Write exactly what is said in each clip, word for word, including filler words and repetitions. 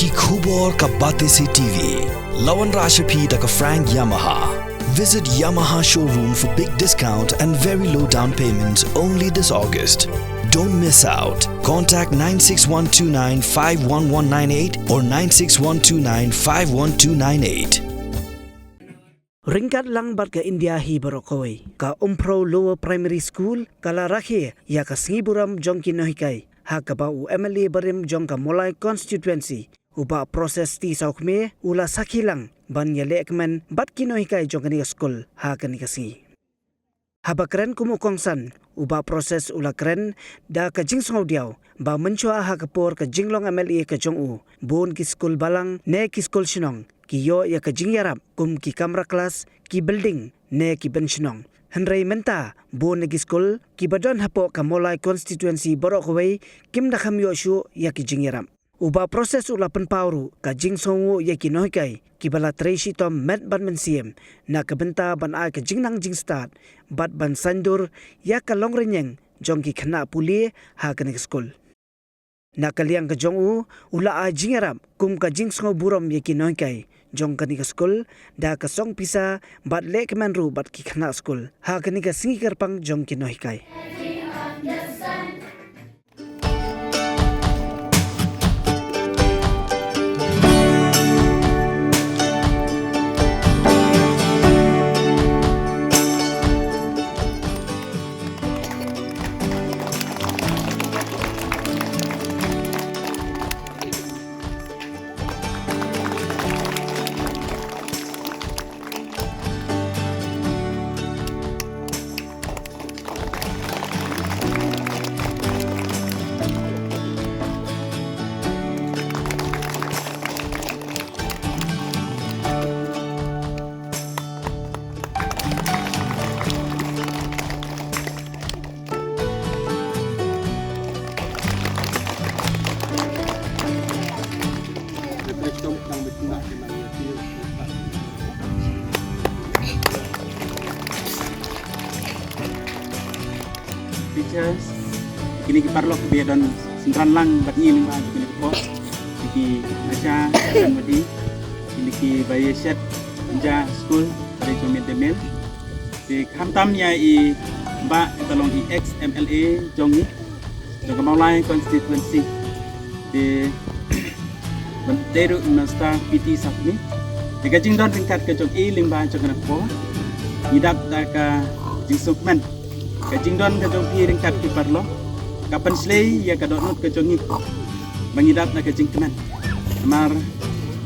Ki khubor ka Batesi T V. La wanrah sha phi da ka Frank Yamaha. Visit Yamaha showroom for big discount and very low down payment only this August. Don't miss out. Contact nine six one two nine five one one nine eight or nine six one two nine five one two nine eight. Ryngkat lang bad ka India hi baroh kawei, ka Umphrew Lower Primary School ka la rakhe ïa ka sngi burom jong ki nonghikai, ha kaba u M L A barim jong ka Mawlai Constituency, u Bah Proses T Sawkmie, u la sakhi lang ban ïalehkmen bad ki nonghikai jong kane ka skul ha kane ka sngi. Haba kren kum u kongsan, u Bah Proses u la kren da ka jingsngewdiaw ba mynshuwa ha ka por ka jinglong M L A ka jong u, bun ki skul balang ne ki skul shnong ki ïoh ïa ka jingïarap kum ki kamra klas, ki building ne ki bench shnong. Hynrei mynta bun na ki skul kiba don hapoh ka Mawlai Constituency baroh kawei kim da kham ïoh shuh ïa ki jingïarap. U Bah Proses u la pynpaw ruh ka jingsngewnguh ïa ki nonghikai kiba la trei shitom met bad mynsiem na ka bynta ban ai ka jingnang jingstad bad ban saiñdur ïa ka longrynïeng jong ki khynnah pule ha kane ka skul. Na ka liang ka jong u, u la ai jingïarap kum ka jingsngewburom ïa ki nonghikai jong kane ka skul da ka song pisa bad lehkmen ruh bad ki khynnah skul ha kane ka sngi kyrpang jong ki nonghikai. Teachers, kine ki paralok kiba ïadon synran lang bad ngi lyngba kine ki por, ki ASHA, Anganwadi, kine kiba ïashet ja skul, bad jong mid day meal. Te khamtam ïa i Bah, kaba long i ex M L A jong ngi, jong ka Mawlai constituency. Te ban tei ruh i Master P T Sawkmie. Te ka jingdon ryngkat ka jong i lyngba jong kane ka por, ngi dap da ka jingsngewkmen. Ka jingdon ka jong phi ryngkat ki paralok ka pynshlei ïa ka dohnud ka jong ngi ba ngi dap da ka jingkmen. Namar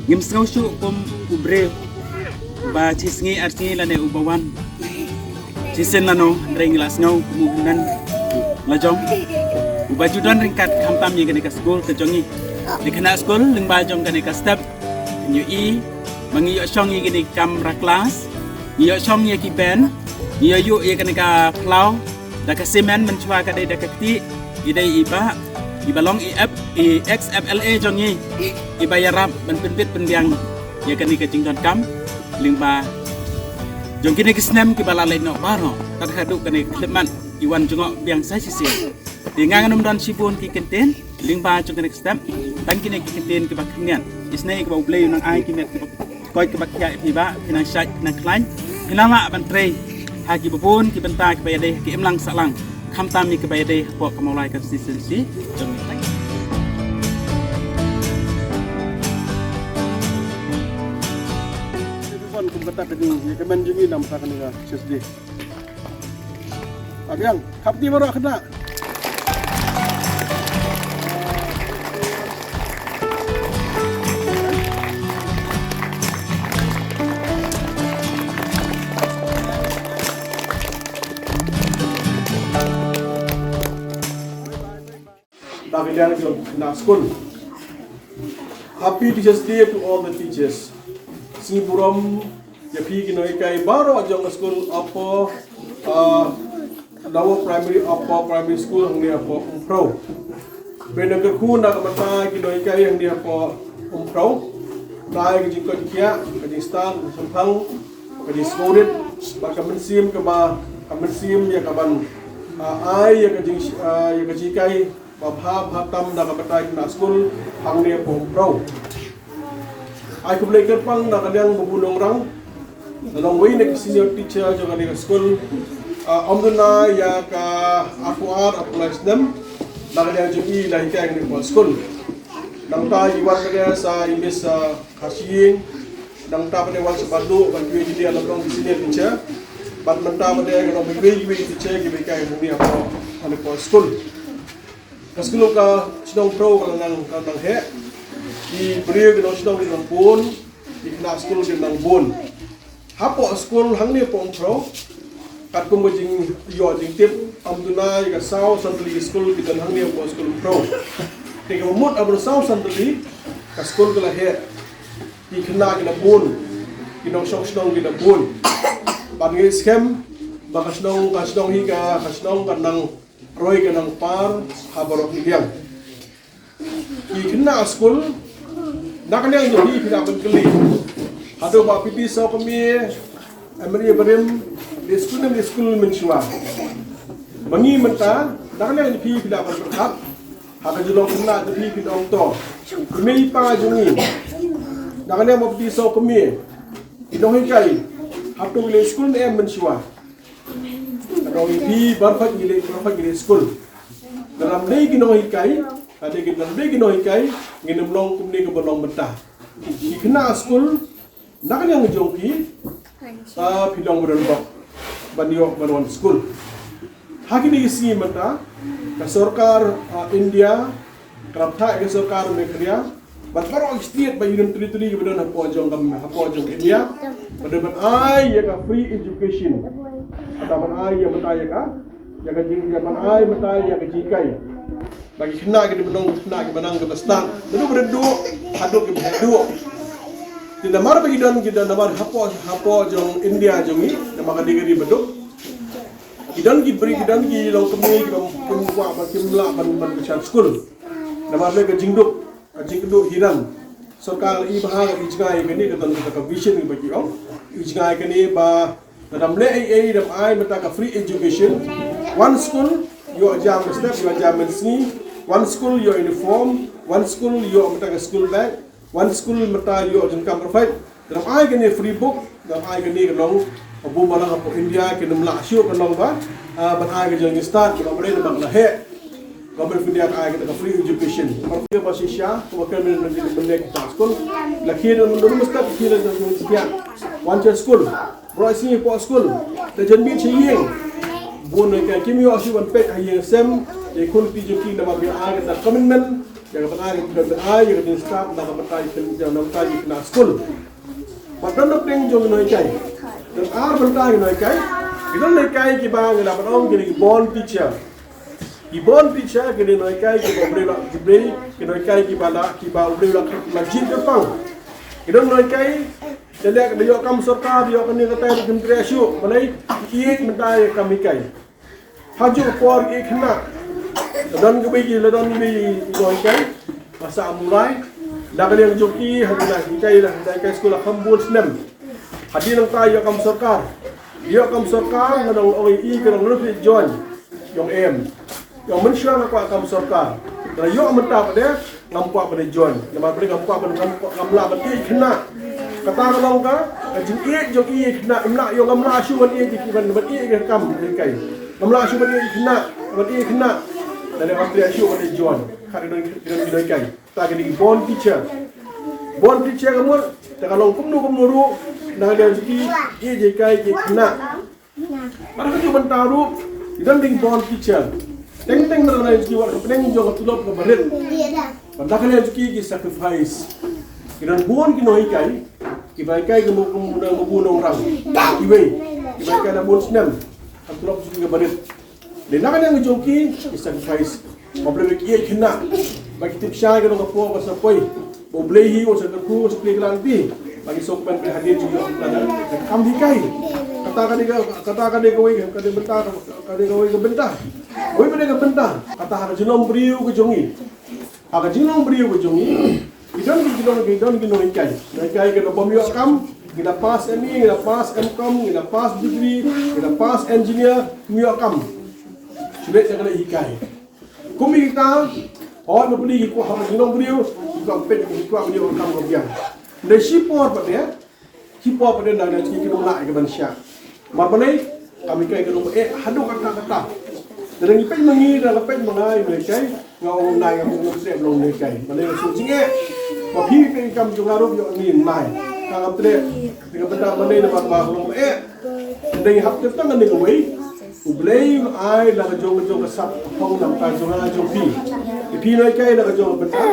ngim sngew shuh kum u briew ba shi sngi ar sngi lane uba wan shisien nano, hynrei ngi la sngew kum u hynmen la jong uba ju don ryngkat khamtam ïa kane ka skul ka jong ngi. Te khynnah skul lyngba jong kane ka step, ngi ïohi ba ngi ïoh shong ïa kine ki kamra klas, ngi ïoh shong ïa ki bench, ngi ïoh ïuh ïa kane ka phyllaw da ka cement, mynshuwa ka dei da ka ktieh. I dei i Bah, iba long i F, i ex M L A jong ngi, iba ïarap ban pynbit pynbiang ïa kane ka jingdonkam lyngba jong kine ki snem kiba la leit noh baroh, tad haduh kane ka khyllipmat i wan jngoh biang sa shisien. Te nga ngam don shibun ki kyntien lyngba jong kane ka step, tang kine ki kyntien kiba khyndiat. Isynei kiba U Blei u nang ai ki met kiba koit kiba khiah ïa phi Bah, phin nang shait, phin nang khlaiñ, phin nang lah ban trei ha kiba bun ki bynta kiba ïadei ha ka imlang sahlang, khamtam ïa kiba ïadei hapoh ka Mawlai constituency jong ngi. Kum kata ka jingïakmen jong ngi namar kane ka Tuesday. Abiang, khap kti baroh khynnah. Da ka liang jong khynnah skul. Happy Teachers' Day to all the teachers. Sngi burom ïa phi ki nonghikai baroh jong ka skul Upper, ah, Lower Primary, Upper Primary School hangne hapoh Umphrew. Ban kyrkhu na ka bynta ki nonghikai hangne hapoh Umphrew, na ka jingkoit jingkhiah, ka jingstad, ka jingshemphang, ka jingsngewrit, bad ka mynsiem kaba, ka mynsiem ïa kaban, ah, ai ïa ka jing, ah, ïa ka jinghikai ba bha bha tam na ka bynta ki khynnah skul hangne hapoh Umphrew. Ai khublei kyrpang na ka liang Babu Nongrang, na long wei na ki senior teacher jong kane ka skul. Ah, ym duna ïa ka arphew ar arphew lai snem na ka liang jong i la hikai kane ka skul. Nangta i wan kane sa i Miss, ah, Kharshiing. Nangta pat i wan sa Baduk, bad kiwei kiwei, la long ki senior teacher. Bad mynta pat ka long kiwei kiwei teacher kiba hikai hangne hapoh kane ka skul. Ka skul ka shnong Phrou ka la nang, ka la nang heh. Ki briew ki nong shnong ki nang bun, ki khynnah skul ki nang bun. Hapoh skul hangne hapoh Phrou, katkum ka jingïoh jingtip, ym duna ïa ka saw san tylli ki skul ki don hangne hapoh skul Phrou. Te kaba mut ha ba saw san tylli, ka skul ka la heh. Ki khynnah ki la bun, ki nongshong shnong ki la bun. Bad ngi skhem ba ka shnong, ka shnong hi ka, ka shnong ka nang roi ka nang par ha baroh ki liang. Ki khynnah skul, na ka liang jong phi phi lah ban kylli. Hato ba phi phi saw kmie, em, ri barim, leit skul ne ym leit skul mynshuwa. Ma ngi mynta, na ka liang jong phi phi lah ban pyrkhat. Ha ka jinglong khynnah jong phi phi ong to. Kmie i pa jong ngi. Na ka liang ba phi phi saw kmie, ki nonghikai, hato ki leit skul ne em mynshuwa. Ka dei phi baroh ngi leit, baroh ngi leit skul. Lada ym dei ki nonghikai, lada ki, lada ym dei ki nonghikai, ngin ym long kumne kaba long mynta. Ki khynnah skul, na ka liang jong ki, ah, phi long ba don bok ban ïoh ban wan skul. Ha kine ki sngi mynta, ka sorkar, ah, India, ka la phah ïa ka sorkar Meghalaya bad baroh ki state bad union territory kiba don hapoh jong ka, hapoh jong India, ba dei ban ai ïa ka free education. Ka dei ban ai ïa mynta ïa ka, ïa ka jing, ïa ban ai mynta ïa ka jinghikai ba ki khynnah ki dei ban long khynnah kiba nang kaba stad, ba dei ba dei duh haduh kiba dei duh. Te namar ba ki don, ki don namar hapoh, hapoh jong India jong ngi, namar ka dei ka ri ba duk. Ki don ki briew, ki don ki longkmie kiba kim kwah, ba kim lah ban, ban kyrshan skul. Namar lei ka jingduk, ka jingduk hi ran. Sorkar i bha ka i jngai kane, ka don ka vision ba ki ong. I jngai kane ba, lada ym leh ei ei, lada ym ai mynta ka free education. Wan skul ïoh jam step, ïoh jam mynsngi. Wan skul ïoh uniform. Wan skul ïoh mynta ka school bag. Wan skul mynta ïoh jingkam perfect. Lada ym ai kane free book, lada ym ai kane ka long, ka bun balang hapoh India kin ym lah shuh ka long ba, ah, ban ai ka jong jingstad, ka long ba dei namar ka la heh. Ka long ba dei India ka ai ka free education. Ka long ba shisha, ka long ba kane mynta mynta kita skul. La khie da mynta mynta kita skul. Wan cha skul. Baroh sngi hapoh skul. Da jan bit sha ïing. Bun na ka kim ïoh shuh ban peit ha ïing sem. Ïa khun ki jong ki namar ba ai ka commitment. Ïa ka ban ai, ka ban ai, ïa ka jingstad, na ka bynta ïa ka, na ka bynta ïa ka khynnah skul. Bad don da pdeng jong ki nonghikai. Don ar bynta ki nonghikai. Ki don nonghikai kiba ngi lah ban ong ki dei ki born teacher. Ki born teacher ki dei nonghikai kiba U Blei la, ki dei ki nonghikai kiba la, kiba U Blei la, la jied kyrpang. Ki don nonghikai, da leh, da ïoh kam sorkar, da ïoh kane katai, da kim treh shuh, balei, ki ïeit mynta ïa ka kam hikai. Ha juh ka por ki khynnah. La don kawei ki, la don kawei ki nonghikai. Ba sah Mawlai. Na ka liang jong ki, ha ki la hikai la, la hikai skul la kham bun snem. Hadien nangta ïoh kam sorkar. Ïoh kam sorkar, nga dang ong ïa i ka dang lut ïa join. Ïong em. Ïong mynshuwa nga kwah kam sorkar. Ka la ïoh mynta pat de, ngam kwah ban ïa join. Namar balei ngam kwah ban, ngam, ngam lah ban ïeit khynnah. Kata ka long ka, ka jingïeit jong i ïa khynnah, ngam lah, ïoh ngam lah shuh ban ïeit ki ban, ban ïeit ka kam ïa kai. Ngam lah shuh ban ïeit khynnah, ban ïeit khynnah. Lada ngam treh shuh ban ïeit join. Ka dei don, dei don ïa kai. Ta ka dei born teacher. Born teacher ka mut, ta ka long kumno kumno ruh, na ka dei jong ki, ïeit ïa kai, ïeit khynnah. Bad ha ka juh mynta ruh, ki don dei born teacher. Teng teng na ka liang jong ki wat ka pdeng jong ka tulop kaba rit. Bad na ka liang jong ki ki sacrifice. Ki don bun ki nonghikai, kiba hikai ki Babu Nongrang. Kiwei, kiba hikai la bun snem. Ka tulop jong ki kaba rit. Dei na ka liang jong ki ki sacrifice. Ba U Blei ki ïeit khynnah. Ba ki tip shai ka dong ka por ka sa poi. Ba U Blei hi u sa kyrkhu, u sa plie kylliang ïa ki. Ba ki sngewkmen pynhadien jingïoh ka kam hikai. Kata ka dei ka, kata ka dei kawei ka, ka dei bynta ka, ka dei kawei ka bynta. Kawei ka dei ka bynta. Kata ha ka jinglong briew ka jong ngi. Ha ka jinglong briew ka jong ngi. Ki don ki, ki don ki, don ki nonghikai. Nonghikai ki la bym ïoh kam, ki la pass M A, ki la pass M Com, ki la pass degree, ki la pass engineer, ym ïoh kam. Shu leit da ka leit hikai. Kum kita, hooid ma phi ki kwah ha ka jinglong briew, ki kwah peit, ki kwah ïoh kam ka biang. Dei shipor pat de, shipor pat de na na ki ki dong la ka ban sha. Mar balei, kami kai ka dong eh haduh kata kata. Dang ngi peit ma ngi, dang peit ma ngi, ngi kai, nga ong nai, nga ong sep long ngi kai. Balei nga shu jingeh. Ba phi peit kam jong nga ruh ïoh ngi nai. Ka ngam treh. Dei ka bynta balei na ba ba long eh. Dang ngi hap tip tang ngi kawei. U Blei u ai la ka jong ka jong ka sap hong na ka jong nga jong phi. Phi ngi kai la ka jong ka bynta.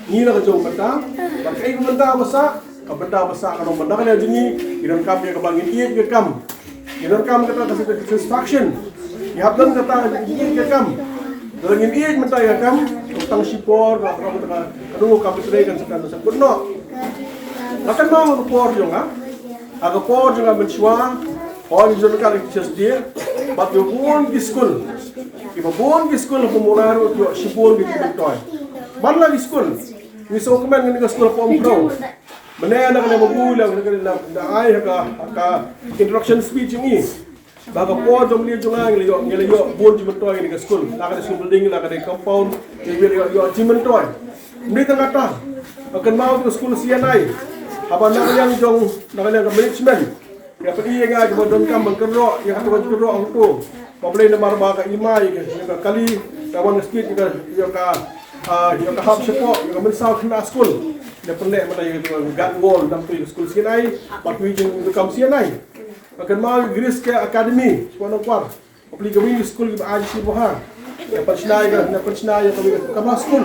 Ngi la ka jong ka bynta. Ba kai ka bynta ba sa. Ka bynta ba sa ka long bynta ka jong ngi. Ngi donkam ïa kaba ngin ïeit ïa ka kam. Ngi donkam kata ka satisfaction. Ngi hap don kata ka jong ngi ïeit ïa ka kam. Lada ngim ïeit mynta ïa ka kam, tang shipor ka ka ka ka dong ka Blei kan sa kan sa kut noh. La kan ma ka por jong nga. Ha ka por jong nga mynshuwa. Hooid, ngi jon ka ki Teachers' Day. Bad ïa bun ki skul. Kiba bun ki skul ha Mawlai ruh ïoh shibun ki jingmyntoi. Ban la ki skul. Ngi sngewkmen ngi ka skul ha Umkhrong. Mynne na ka lem ba bun la ka la ai ha ka ha ka introduction speech jong ngi. Ba ka por jong ngi jong ngi la ïoh ngi la ïoh bun jingmyntoi ngi ka skul. La ka dei school building, la ka dei compound, ngi la ïoh ïoh jingmyntoi. Mynne tang kata. Ba kan mau ka skul C N I. Haba na ka liang jong na ka liang ka management. Ïa phi ïa nga kiba donkam ban kynroh ïa ka ban kynroh hangto. Ba balei namar ba ka i mai ïa ka kali ka wan ka skit ïa ka ïa ka ah, ïa ka hap shapoh ïa ka mynsaw khynnah skul. Ïa pynleh mynta ïa ka guard wall dang phi skul C N I. Ba phi jingdonkam C N I. Ba kan mau Grace Care Academy shapoh Nongkwar. Ba phi ka wei skul kiba ai shi boha. Ïa pynshna ïa ka, ïa pynshna ïa ka wei ka kamra skul.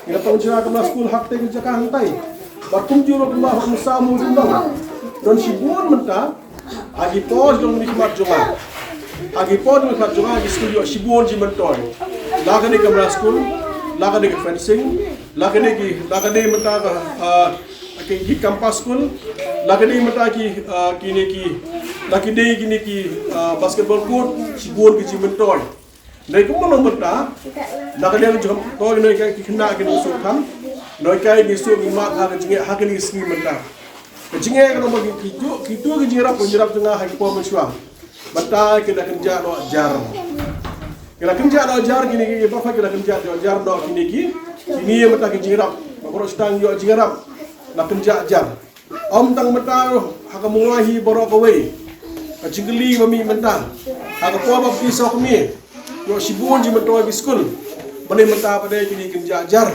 Ïa pynshna kamra skul hak te ka jaka hangtai. Bad kumjuh ruh kumba hok mynsaw mo jingdong. Don shibun mynta. Ha ki por jong ngi khmat jong nga. Ha ki por jong ngi khmat jong nga ki skul ïoh shibun jingmyntoi. La ka dei kamra skul, la ka dei ka fencing, la ka dei ki, la ka dei mynta ka, ah, ki, ki campus skul, la ka dei mynta ki, ah, kine ki, la ki dei kine ki, ah, basketball court, shibun ki jingmyntoi. Dei kumno mynta, na ka liang jong to ngi ïa ki khynnah ki nongshun than, ngi ïa ki shu ngi mad ha ka jingeh ha kine ki sngi mynta. Ka jingeh ka long ba ki, ki tu, ki tu ki jingïarap, ki jingïarap jong nga ha ki por mynshuwa. Mynta ki la kynjah noh jar. Ki la kynjah noh jar kine ki, ba ki la kynjah noh jar noh kine ki. Kine mynta ki jingïarap. Ba baroh shi tang ïoh jingïarap. La kynjah jar. Ym tang mynta ha ka Mawlai hi baroh kawei. Ka jingkylli ba mih mynta. Ha ka por ba phi sngewkmen. Ïoh shibun jingmyntoi ki skul. Balei mynta pat de kine ki kynjah jar.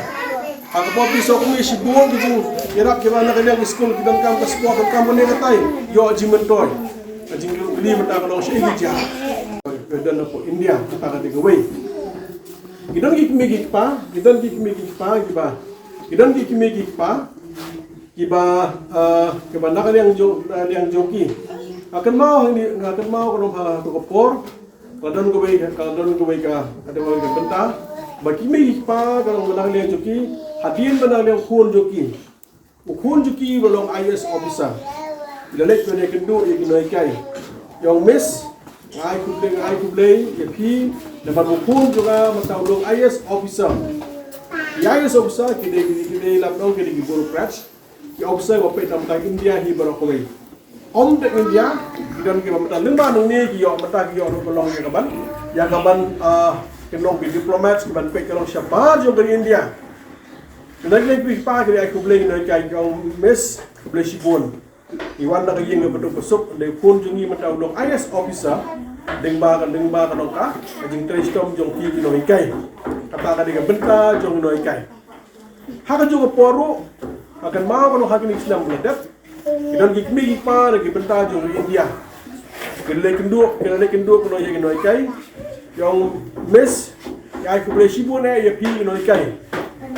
Ha ka por phi sngewkmen shibun ki jingïarap kiba na ka liang ki skul ki donkam ka sport donkam kane katai. Ïoh jingmyntoi. Ka jingkylli mynta ka long shaei ki jar. Ka don hapoh India mynta ka dei kawei. Ki don ki kmie ki kpa, ki don ki kmie ki kpa kiba. Ki don ki kmie ki kpa. Kiba, ah, kiba na ka liang jong, na ka liang jong ki. Nga kynmaw hangne, nga kynmaw ka long ha, ha ka por. Ka don kawei, ka don kawei ka, ka don kawei ka bynta. Ba ki mei ki kpa ka long ba na ka liang jong ki. Hadien ba na ka liang khun jong ki. U khun jong ki ba long I A S officer. La leit ban ïakynduh ïa ki nonghikai. Ïa u Miss, nga ai khublei, nga ai khublei ïa phi. Namar u khun jong nga mynta u long I A S officer. I A S officer ki dei, ki dei, ki dei lap dong ki dei ki bureaucrats. Ki officer ba peit na ka bynta India hi baroh kawei. Ym dei India, ki don kiba mynta lyngba nangne ki ïoh mynta ki ïoh ruh ka long ïa ka ban, ïa ka ban, ah, ki long ki diplomats ki ban peit ka long shabar jong ka India. Ki don ki kpa ki ai khublei, ki don ki ai kong Miss, khublei shibun. Ngi wan na ka ïing kaba duk ba suk, dei khun jong ngi mynta u long I A S officer, lyngba ka, lyngba ka nongka, ka jingtrei shitom jong ki ki nonghikai. Kata ka dei ka bynta jong ki nonghikai. Ha kajuh ka por ruh, ha kynmaw ka nong ha kine ki snem ba la dep. Ki don ki kmie ki kpa na ki bynta jong ka India. Ki la leit kynduh, ki la leit kynduh ka nong ïa ki nonghikai. Ïa u Miss, ïa ai khublei shibun eh ïa phi ki nonghikai.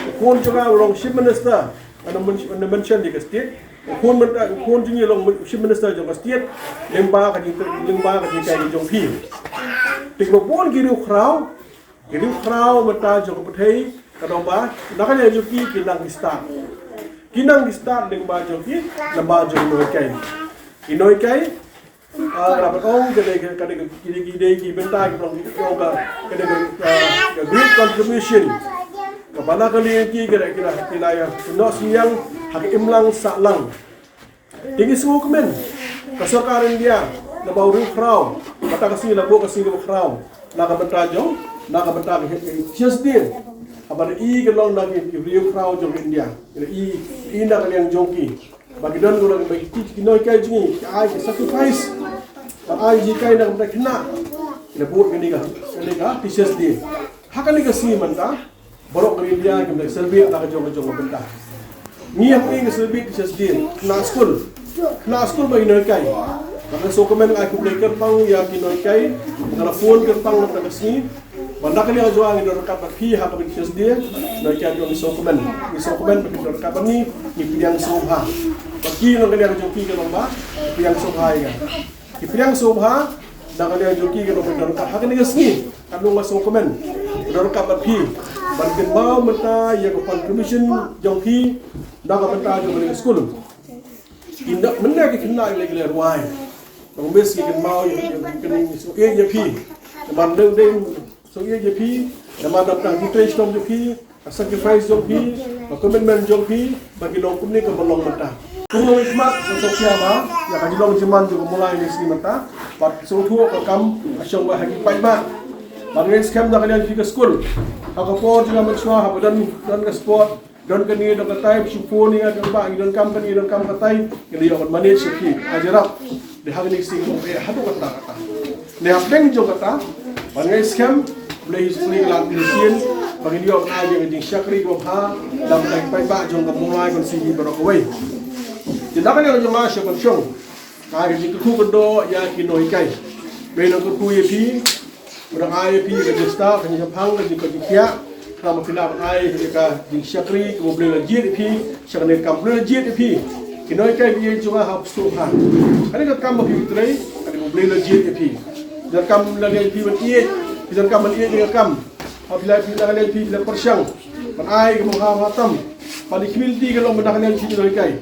U khun jong nga u long Chief Minister, ngan men-, ngan mention ïa ka state. U khun mynta, u khun jong ngi u long Chief Minister jong ka state. Lyngba ka jing, lyngba ka jinghikai jong phi. Te ba bun ki riewkhraw, ki riewkhraw mynta jong ka pyrthei, ka don ba, na ka liang jong ki, ki nang ki stad. Ki nang ki stad lyngba jong ki, lyngba jong ki nonghikai. Ki nonghikai, ah, ka la ban ong, ka dei, ka dei, ki dei, ki dei, ki bynta, ki ong, ki ong ka, ka dei, ka, ka great contribution. Kaba na ka liang ki, ka dei, ki la, ki la ïa, noh synñiang, ha ka imlang sahlang. Te ngi sngewkmen ka sorkar India, naba u riewkhraw, kata ka sngi la buh ka sngi kaba khraw na ka bynta jong, Na ka bynta ka Teachers' Day, haba da i ka long na ki briew khraw jong India, i, i na ka liang jong ki, ba ki don ka long ba ki, ki nonghikai jong ngi ki ai ki sacrifice, ba ai jinghikai na ka bynta ki khynnah, ki la bud kane ka, kane ka Teachers' Day. Ha kane ka sngi mynta baroh ka India kim da celebrate na ka jong ka jong ka bynta. Ngi hap ngi ka celebrate Teachers' Day, khynnah skul, khynnah skul bad ki nonghikai. Nga sngewkmen, nga ai khublei kyrpang ïa ki nonghikai, nga la phone kyrpang na ka sngi, ba na ka liang jong nga ngi don ryngkat bad phi ha kaba Teachers' Day. Nonghikai jong ngi, sngewkmen, ngi sngewkmen ba phi don ryngkat bad ngi, ngi pdiang sngewbha. Bad ki nonghikai jong phi ka long ba pdiang sngewbha ïa nga. Ki pdiang sngewbha na ka liang jong ki, ki don ryngkat ha kane ka sngi. Katno nga sngewkmen, don ryngkat bad phi ban kynmaw mynta ïa ka contribution jong phi na ka bynta jong kane ka skul. Ki na, mynta ki khynnah ki la, ki la rwai. Nang bes ki kynmaw ïa, ïa, ïa, ïa phi. Namar dei, dei sngewbha ïa phi, namar dei tang ki trei shitom jong phi, ka sacrifice jong phi, ka commitment jong phi, ba ki long kumne kaba long mynta. Kum nongmihkhmat, nga sngewsih ba ïa ka jinglong jingman jong ka Mawlai ne sngi mynta, bad sngewthuh ka kam ka shong ba ha ki paidbah. Bad nga ngeit skhem da ka liang phi ka skul, ha ka por jong nga mynshuwa haba don, don ka sport, don kane don katai, phi shu phone ïa nga, kynmaw ngi donkam kane, donkam katai, ngi la ïoh ban manage ïa phi. Ai jyrap. Dei ha kane ka sngi, eh, haduh katta katta. Dei hapdeng jong kata, ba nga ngeit skhem Blei hi sngewbha ïa ngi, ba ngin ïoh ban ai ka jingshakri kaba bha, da ka paidbah jong ka Mawlai Constituency baroh kawei. Te na ka liang jong nga sha ban shong, nga ai ka jingkyrkhu kyrdoh ïa ki nonghikai. Ba ngin kyrkhu ïa phi, ba dang ai ïa phi ka jingstad, ka jingshemphang, ka jing, ka jingkhiah, khnang ba phin nang ban ai ïa ka jingshakri kaba U Blei u la jied ïa phi, sha kane ka kam U Blei u la jied ïa phi. Ki nonghikai ba ïeit jong nga ha Phusoh ha. Kane ka kam ba phi trei, kane U Blei u la jied ïa phi. Donkam na ka liang phi ban ïeit, phi donkam ban ïeit ïa ka kam. Haba phi la, phi na ka liang phi, phi la pyrshang ban ai kaba bha bha tam, ba ki community ki long ba na ka liang phi ki nonghikai.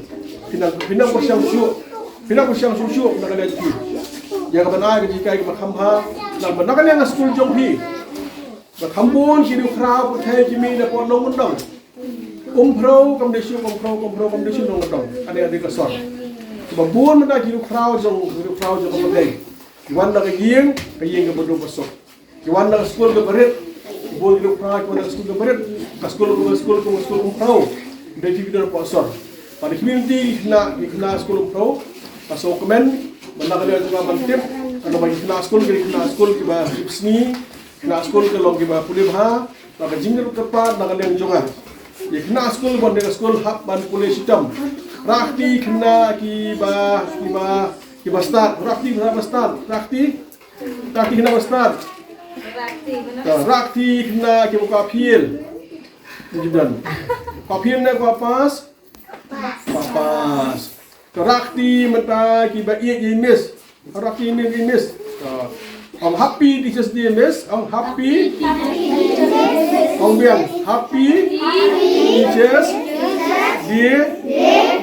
Phi nang, phi nang pyrshang shuh. Phi nang pyrshang shuh shuh na ka liang phi ïa ka ban ai ka jinghikai kaba kham bha, namar ba na ka liang ka skul jong phi, ba kham bun ki riewkhraw pyrthei ki mih na pdeng nongkyndong. Umphrew kam dei shuh, umphrew, umphrew kam dei shuh nongkyndong. Kane ka dei ka sor. Ba bun mynta ki riewkhraw jong, riewkhraw jong ka pyrthei ki wan na ka ïing, ka ïing kaba duk ba suk. Ki wan na ka skul kaba rit. Ki bun ki riewkhraw ki wan na ka skul kaba rit. Ka skul, ka skul, ka skul umphrew. Dei phi ki don hapoh sor. Bad ki community, ki khynnah, ki khynnah skul umphrew, nga sngewkmen ba na ka liang jong nga ban tip, ka long ba ki khynnah skul, ki khynnah skul kiba ïohsngi, khynnah skul ki long kiba pule bha. Bad ka jingkyrpad na ka liang jong nga, ïa ki khynnah skul, ban ïa ka skul hap ban pule shitom. Rakti khynnah kiba, kiba, kiba stad, rakti khynnah ba stad, rakti, rakti khynnah ba stad. Rakti khynnah kiba kwah fail. Ni jidan. Kwah fail ne kwah pass? Kwah pass. Rakti mynta kiba ïeit ïa i miss. Rakti ïa i miss. Ong Happy Teachers' Day, miss. Ong happy. Ong biang. Happy Teachers' Day,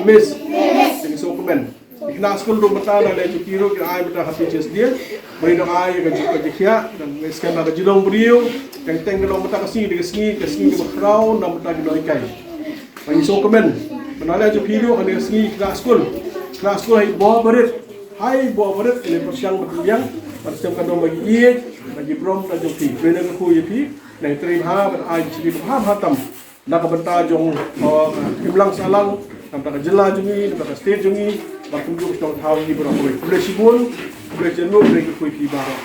miss. Thank you so much. Ki khynnah skul ruh mynta, na ka liang jong ki ruh ki ai mynta Happy Teachers' Day. Ba ngin ai ka jingkhuslai, ka jingkhuslai, ka jinglong briew. Teng teng ka long mynta ka sngi, ka sngi, ka sngi kaba khraw na ka bynta ki nonghikai. Ba ngin sngewkmen ba na ka liang jong phi ruh, kane ka sngi khynnah skul, khynnah skul ha i bor ba rit, ha i bor ba rit, ki la pyrshang ba kin biang, ba kin shem ka dong ba ki ïeit, ba ki burom na jong phi. Ba ngin kyrkhu ïa phi, nang trei bha, ban ai jingshakri bha bha tam na ka bynta jong, uh, ka imlang sahlang, na ka bynta ka jylla jong ngi, na ka bynta ka state jong ngi, bad kumjuh ka shnong thaw jong ngi baroh kawei. Khublei shibun, khublei shibun, khublei kyrkhu ïa phi baroh.